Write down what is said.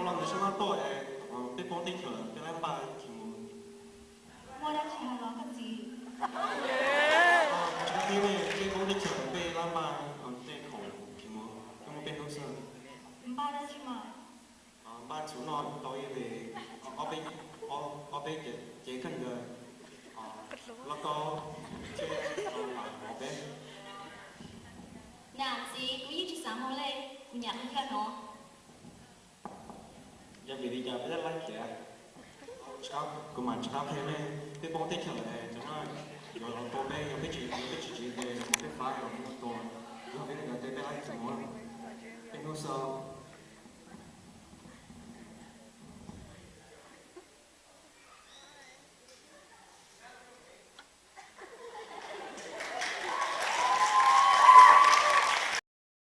Los ntawd sab mab tuaj es peb poob teb chaws lawm peb lab npaj chim mus. Muaj dab tsi hais los koj txiv? Tsis qab thiab ne, peb poob teb chaws peb lab npaj tej khoom chim mus, peb muaj peb hnub xwb. Npaj dab tsi mas? Npaj txhuv noj tau ib li ob peb, ob peb cev kawg nkaus, lauj kaub thiab lam pov peb. Niam txiv, kuv yeej tsis xav mus li, kuv nyiam mus kawg no. Yog vim li cas peb thiaj laij khiav? Kuv mam tsis qab qhia nej, peb poob teb chaws lawm, cov no yuav los tua peb, yog peb tsis, yog peb tsis tsiv ces peb fab los mus tua, yog peb li ntawd ces peb laij khiav mus, peb hnub xwb.